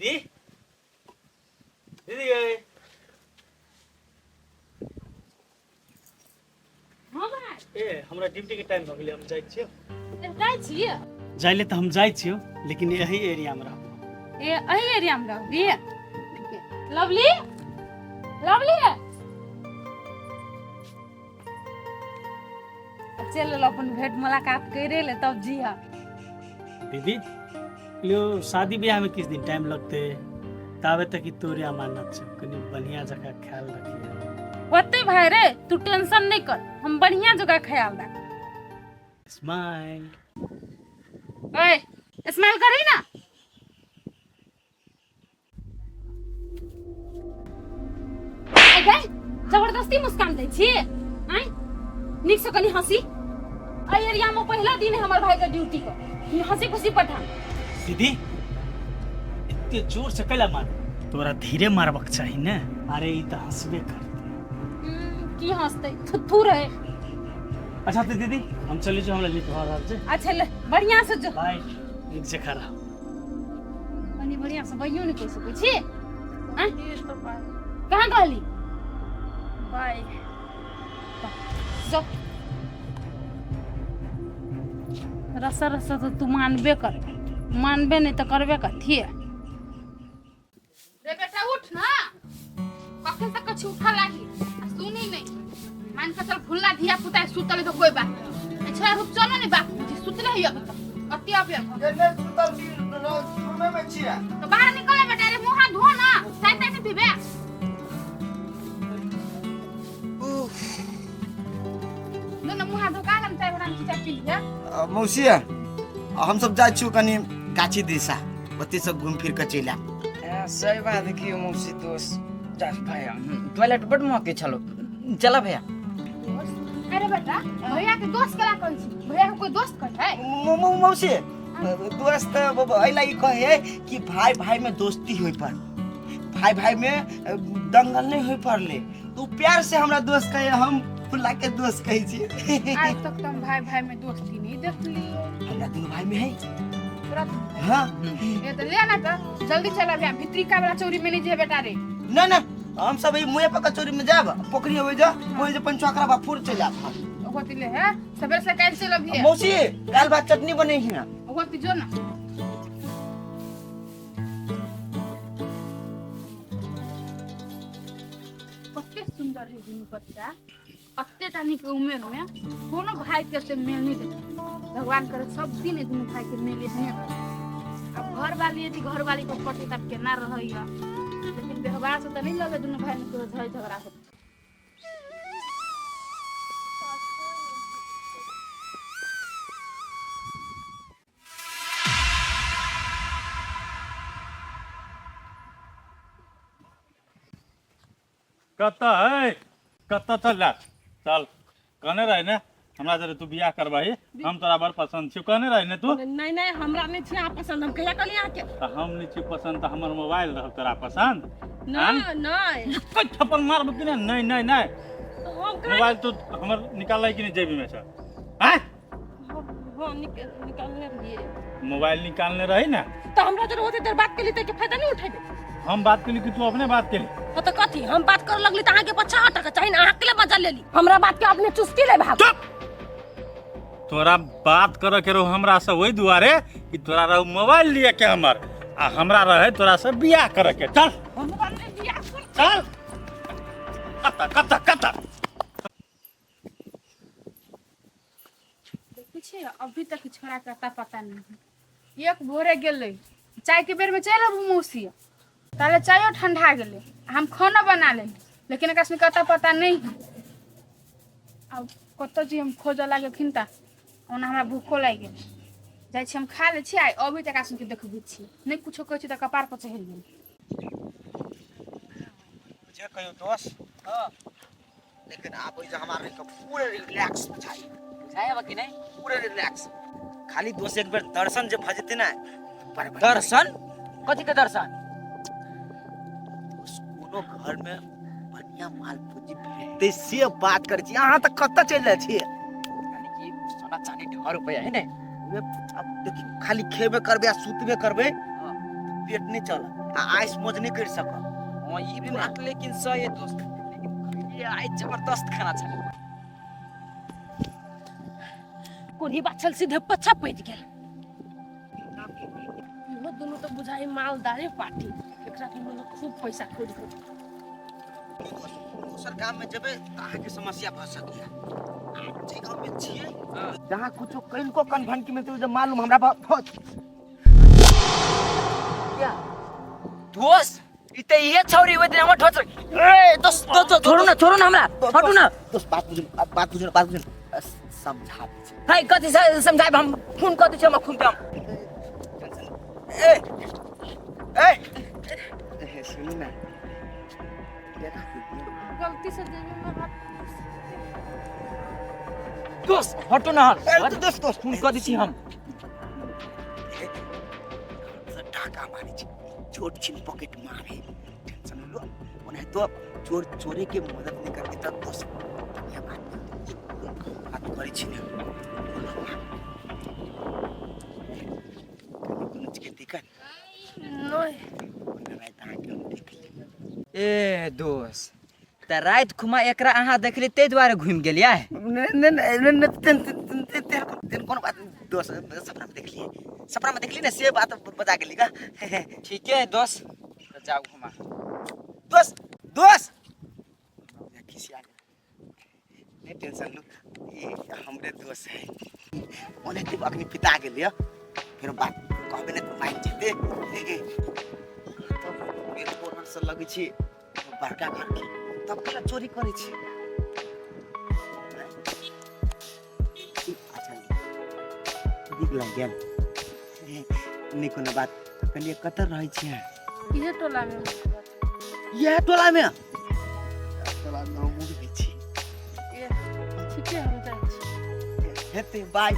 दीदी, दीदी गए। हाँ भाई। ए, हमरा ड्यूटी के टाइम भऽ गेलै, हम जाइ छियौ। जाइ छियै? जाइ ले तऽ हम जाइ छियौ, लेकिन एही एरिया मे रहबो। ए, एही एरिया मे रहबी? लवली, लवली, चल एलो, अपन भेंट मुलाकात करे ले तब जिया। दीदी, लियो शादी ब्याह में किछु दिन टाइम लगते, ताबे तक ई तोरे अमानत छौ, कनि बढ़िया जकाँ ख्याल रखिए। होते भाई रे, तू टेंशन नहीं कर, हम बढ़िया जगह ख्याल रख। स्माइल। ओए, स्माइल करी ना। गई, जबरदस्ती मुस्कान दै छी? आँय, नीक से कनी हंसी। एहि एरिया में पहिला दिन है हमर भाई के ड्यूटी के, हंसी खुशी पठा। दीदी, एते जोर से कैला मार? तोरा धीरे मारबक चाही ने। अरे, ई तऽ हंसबे करते। की हंसते, थुथू रहे। अच्छा तऽ दीदी, हम चलै छी, हमरा लेट भऽ रहल छै। अच्छा ले, बढ़िया से जो। बाय, नीक जकाँ रह। कनी बढ़िया से बइयो नहीं कहि सकै छी? आँय? कहाँ कहली? बाय। जो। रस्सा रस्सा तो तू मानबे कर, मानबे नहीं तो करबे कथी है? रे बेटा, उठ ना, कखन तक कछु उठा लागी आ सुनी नहीं। मान के चल भुल्ला धिया पुता सुतल तो कोई बात नहीं। अच्छा रूप चलो नहीं, बाप जी सुतले है अभी तक अति अबे। ने सुतल छी, रूमे में छियै। तो बाहर निकल बेटा रे, मुंह हाथ धो ना, चाय ताय नहीं पीबे? नो ना, मुंह हाथ धो का चाय बना के चाय पी लिया। मौसी, हम सब जाइ छी कनि गाछी दिशा, ओते सब घूम फिर के चलि आयब। सही बात की मौसी। दोस्त जा भैया, टॉयलेट बड मौके छलो, चला भैया। अरे बेटा, भैया के दोस्त कला कहै छी? भैया के कोई दोस्त कहै है? मौसी, दोस्त एहि ई कहे कि भाई भाई में दोस्ती होय पर, भाई भाई में दंगल नहीं होय पड़ले। तू प्यार से हमरा दोस्त कहे, हम फुला के दोस्त कहै छी। आज तक तो हम भाई भाई में दोस्ती नहीं देखली। हमरा दुनू भाई में है। तोरा? हाँ। ए तो ले ना, तो जल्दी चला भैया, भीतरी का वाला चोरी में नहीं जे बेटा रे। ना ना, हम सब ई मुँहे पर कचौरी में जाब, पोखरी होय जा, ओहि जे पंचवाकरा बा फुर चलि जाब। ओती ले है, सबेरे से काल चल अभी। मौसी, काल भात चटनी बने ही ना। ओती जो ना। कते सुंदर है दुनू बच्चा, अते टानी के उमेर में कोनो भाई के से मेल नहीं देते। भगवान करे सब दिन दुनू भाई के मेल एहने रहे। अब घर वाली यदि घर वाली को पटे तब केना रहैया, लेकिन व्यवहार से तो नहीं लगे दुनू भाई में कोनो झगड़ा झगड़ा होत। कतऽ है, कतऽ चल जा? चल, कहने रही ने हमरा जरे तू बियाह करबही, हम तोरा बड़ पसंद छियौ, कहने रही ने तू? नहीं नहीं, हमरा नहीं छी अहाँ पसंद। हम कहिया कहली अहाँके? तऽ हम नहि छी पसंद तऽ हमर मोबाइल रहल तोरा पसंद? नहीं नहीं। कोई थप्पड़ मारब कि नहीं? नहीं नहीं नहीं। हम कहाँ? मोबाइल तू हमर निकाललै कि नहि जेबी में से? आँय? हाँ, निकालने रहिए। मोबाइल निकालने रही ने? तो हमरा जरे ओते देर बात केली तऽ के फायदा नहीं उठेबे? हम बात केली कि तू अपने बात केली? हाँ तो कथी, हम बात कर लगली तऽ अहाँके पछा हटके चाही ने, अहाँ के मजा लेली हमरा बात के, अपने चुस्की ले भाग। तोरा बात करे के रहो हमरा से ओहि दुआरे कि तोरा रहो मोबाइल लिए के हमर, आ हमरा रहे तोरा से बियाह करे के। चल चल, कत कत कत। देखै छियै, अभी तक ई छोड़ा के अता पता नहीं है। एक भोरे गेलै, चाय के बेर में चलि अबू मौसी, ताले चायो ठंडा गेलै, हम खाना बना लेली, लेकिन एकरा सुन के अता पता नहीं है। अब कतऽ जी हम खोजऽ लागेखिन ता ओना हमरा भूखो लागि गेल, जाइ छी हम खा लै छी। आ अभी तक एकरा सुन के देखबै छी नहि, कुछो कहै छी तऽ कपार पर चढ़ि गेल। जे कहियो दोस्त, लेकिन आप जे हमारे के पूरे रिलैक्स बुझाई। बुझाया बा कि नहीं? पूरे रिलैक्स। खाली दोस्त एक बेर दर्शन जे भऽ जेतै ने, बड़ बढ़िया। दर्शन? कथी के दर्शन? दोस्त, कोनो घर में बढ़िया माल पूंजी भेटतै से बात करै छी। अहाँ तऽ कतऽ चलि जाइ छियै? यानी कि सोना चांदी ढेर रुपया है ने। उहे, आब देखियौ, खाली खेबे करबै आ सुतबे करबै, पेट नहि चलत। आ आइस मौज नहीं कर सकब। हाँ ई भी बात लेकिन सही है दोस्त, लेकिन ये आइ जबरदस्त खाना छलै। कोढ़ी बाछल सीधे पछा पड़ि गेल। इहो दुनू तऽ बुझाइ मालदारे पार्टी, एकरा दुनू लग खूब पैसा खोज खोज। दोसर गाम में जेबै तऽ अहाँके समस्या भऽ सकैए। जे गाँव में छियै जहाँ कुछो कनिको कनभनकी मिलतै जे मालूम हमरा भऽ क्या दोस्त ई तऽ इहे छौरी ओहि दिन हमर ठोस। ए दोस्त दोस्त छोड़ू ना, छोड़ू ना हमरा, हटू ना। दोस्त बात बुझू, बात बुझू, बात बुझू, समझा दै छी। है कथी समझायब? हम खून कऽ दै छी, हमरा खून दे। ए ए ए, सुनू ना। गलती से जेबी में हाथ। दोस्त हटू ना। ए, दोस्त दोस्त खून कऽ दै छी हम। टाका मारै छै, छोट छिन पॉकेट मारे, टेंशन लो। ओनाहितो चोर चोरे के मदद नहीं करते तब दोस्त बढ़िया बात बात करै छी ने। कोनो चीज के दिक्कत नहीं। राति अहाँके हम देख लेब। ए दोस्त तऽ राति खुमा एकरा अहाँ देखली ताहि दुआरे घुमि गेलियै? नहीं नहीं नहीं नहीं, तेन तेन तेन तेन तेन कोनो बात नहीं, दोस्त सपना में देखलिए, सपना में देखली ना से बात बता गेली का। ठीके है दोस्त, तऽ जाउ घुमा। दोस्त दोस्त खिसिया गेल। नहीं टेंशन लू, ये हमरे दोस्त है। ओनाहिते अखनी पिता गेलियै, फेर बात कहबे नहि तऽ मानि जेतै। तब बेल बोरन से लगै छी बड़का घर के, तब केना चोरी करै छी? अच्छा नीक लागि गेल। नहि कोनो बात। कहलियै कतऽ रहै छियै? इहे टोला में। इएह टोला में? टोला में हमहूँ रहै छी। ए ठीके, हम जाइ छी। हेतै, बाय।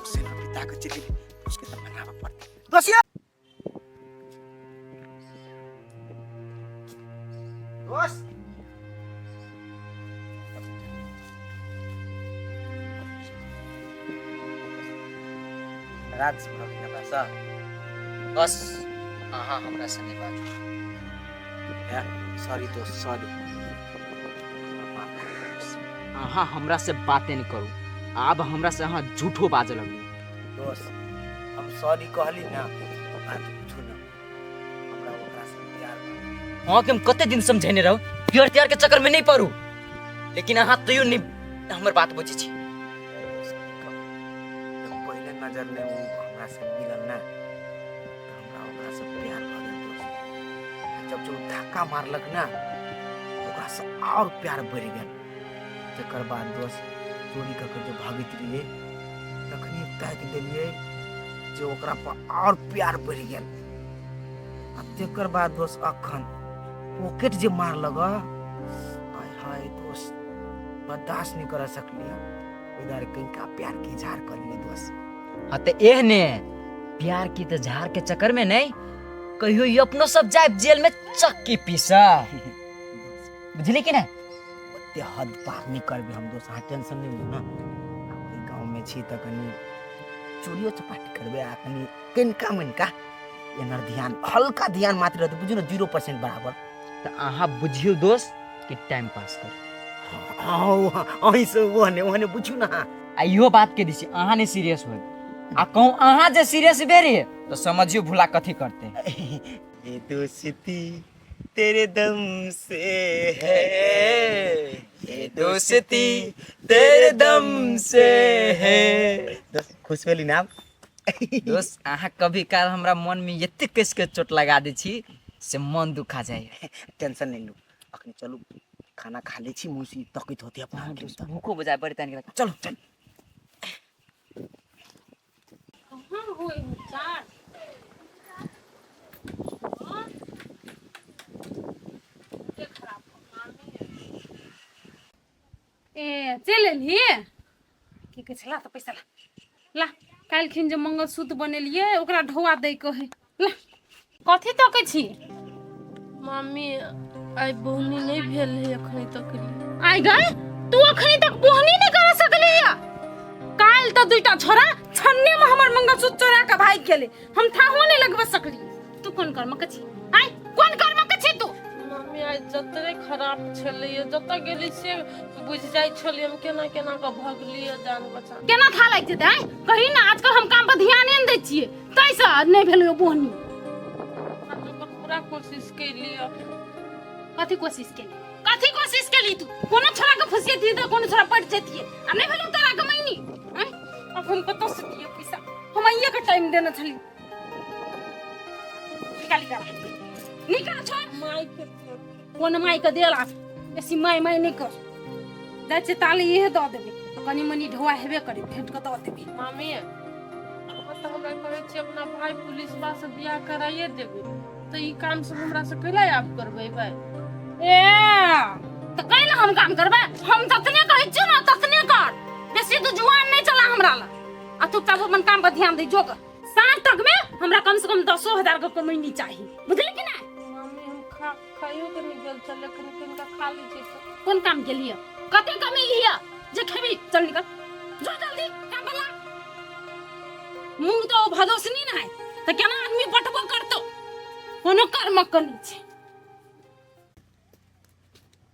सेना पिता के चलि गेलै, उसके तऽ मनाबऽ पड़तै। दोसिया दोस्त रात से भऽ गेल हमरा। बस अहाँ हमरा से नहि बाजू। सॉरी दोस्त, सॉरी। अहाँ हमरा से बाते नहि करू आब। हमरा से अहाँ झूठो बाजऽ लगलू। दोस्त हम सॉरी कहली ना, बात बुझू ना, हमरा ओकरा से प्यार बा। अहाँके हम कते दिन समझेने रहू प्यार त्यार के चक्कर में नहीं पड़ू, लेकिन अहाँ तैयो नहीं हमर बात बुझै छी। जब पहले नजर में वो हमरा से मिलल ना तो हमरा ओकरा से प्यार भऽ गेल दोस्त। जब जो धक्का मारलक ना ओकरा से और प्यार बढ़ि गेल। तकर बाद दोस्त चोरी कऽ के जे भागैत रहियै तखनी ताकि देलियै जे ओकरा पर और प्यार बढ़ि गेल। आ तकर बाद दोस्त अखन पॉकेट जे मारलक, हाय हाय दोस्त, बर्दाश्त नहीं कर सकलियै। ओहि दुआरे कनिका प्यार के इजहार कर लियै दोस्त। हाँ तऽ एहने प्यार की तऽ झाड़ के चक्कर में नहीं कहियो ई अपनो सब जाए जेल में चक्की पीसा, बुझली कि ना? ओते हद पार नहीं करबै हम दोस्त, अहाँ टेंशन नहीं लियौ ना। आ ओहि गाँवमे छी तऽ कनि चोरियो चपाटी करबै आ कनि कनिका मनिका एनर ध्यान, हल्का ध्यान मात्र रहतै, बुझू ने 0% बराबर। तऽ अहाँ बुझियौ दोस्त कि टाइम पास कर। हाँ, अहीं से ओहने ओहने बुझू ना। आ इहो बात के दै छी, अहाँ नहीं सीरियस होय आ कहूँ अहाँ जे सीरियस भेलियै तऽ समझियौ भुला कथी करते। ये दोस्ती तेरे दम से है, ये दोस्ती तेरे दम से है। दोस्त खुश भेली ना? दोस्त अहाँ कभी काल हमरा मन में एते कस के चोट लगा दै छी से मन दुखा जाए। टेंशन नहीं लू, अखनी चलू खाना खा लै छी, मौसी तकैत होती अपना। भूखो बजाय बड़ी तानि। चलो चल। कहाँ होई हो चार? हाँ? के खराब मामी है। ए चलि एलही? की कहै छै, ला तऽ पैसा ला, ला। काल्हिखिन जे मंगलसूत्र बनेलियै ओकरा ढोआ दै के है, ला। कथी तकै छी? मम्मी आइ बोहनी नहि भेल है अखनी तक लिए। आइ गए, तू अखनी तक बोहनी नहीं कर सकली है? काल्हि तऽ दुईटा छोरा छन्ने में हमर मंगलसूत्र चोरा के भागि गेलै। हम थाहो नहीं लगबे सकली। तू कोन कर्म के छी? आय कोन कर्म के छी तू? मम्मी आइ जतरे खराब छलैया, जतऽ गेली से बुझि जाइ छलियै हम केना केना कऽ भगलियै जान बचा। केना था लागि जेतै? आँय कही ना, आजकल हम काम पर ध्यान नहि दै छियै ताहिसँ नहि भेलै बोहनी। हम तऽ ओकर पूरा कोशिश केलियै। कथी कोशिश केली? कथी कोशिश केली तू? कोनो छोरा के फुसियती तऽ कोनो छोरा पटि जैतियै आ नहि भेलौ तोरा कमैनी। आँय अब हम कतऽ से दियै पैसा? हम आइए के टाइम देने छली। निकाल निकाल निकाल छोड़। माय के कोन माय के देला? बेसी माय माय नहि कर। जाइ छियै ताले इहे दऽ देबै, कनी मनी ढोआ हेबे करी, फेंट कऽ दऽ देबै। मामी अहाँ तऽ हमरा कहै छी अपना भाई पुलिसवा से बियाह कराइए देबै, तऽ ई काम सब हमरा से कैला आब करबेबै? ए तऽ कैला हम काम करबै? हम जतने कहै छियौ ने ततने कर, बेसी तू जुआन नहि चला हमरा लग। आ तू तब अपन काम पर ध्यान दे। जो कर, साँझ तक में हमरा कम से कम 10,000 के कमैनी चाही, बुझली कि नहि? मामी हम खा खाइयो के नहि गेल छलै, कनि कनिका खा लै छी तऽ। कोन काम के लिए कते कमेली है जे खेबी? चल निकल जो जल्दी काम पर लाग। मूंग तो भदोसनी ना है तऽ केना आदमी बटबो करतो? कोनो कर्म के नहि छै।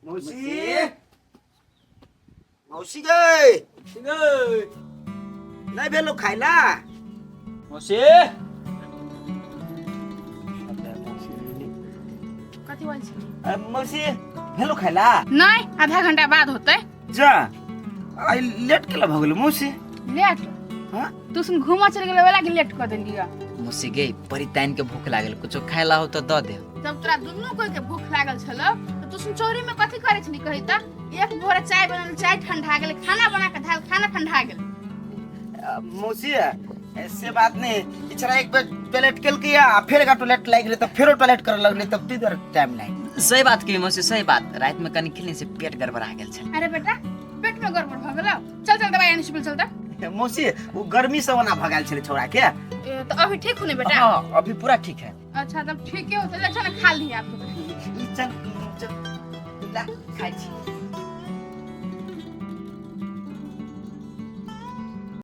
मौसी, मौसी गई नहीं भेलो खाइला? मौसी। कथी बोल छी? मौसी भेलो खाइला? नहीं, आधा घंटा बाद होते। जा आई लेट केला भऽ गेलो मौसी? लेट? हाँ? तू सुन घूमऽ चल गेलै वाला के लेट कऽ देलियै। मौसी गे, बड़ी तानि के भूख लागल, कुछो खाय ला हो तो दऽ दे। जब तोरा दुनू कोई के भूख लागल छलो तऽ तू सुन चोरी में कथी करै छली कही तऽ? एक भोरे चाय बनल, चाय ठंडा गेलै, खाना बना के धाल, खाना ठंडा गेलै। मौसी से बात नहीं, इछरा एक बेर टॉयलेट केलकै आ फेर एकरा टॉयलेट लागि गेलै तऽ फेरो टॉयलेट करऽ लगलै, तब ताहि दुआरे टाइम लागि। सही बात कही मौसी, सही बात। राति में कनि खेलने से पेट गड़बड़ा गेल छल। अरे बेटा पेट में गड़बड़ भऽ गेलौ, चल चल दवाई आनि सुपल चल तऽ। मौसी ओ गर्मी से ओना भऽ गेल छलै छौड़ा के। ए, तऽ अभी ठीक हो ने बेटा? हाँ अभी पूरा ठीक है। अच्छा तब ठीक हो, चल अच्छा ना खा ली आप। ई चल चल ला खाइ छी।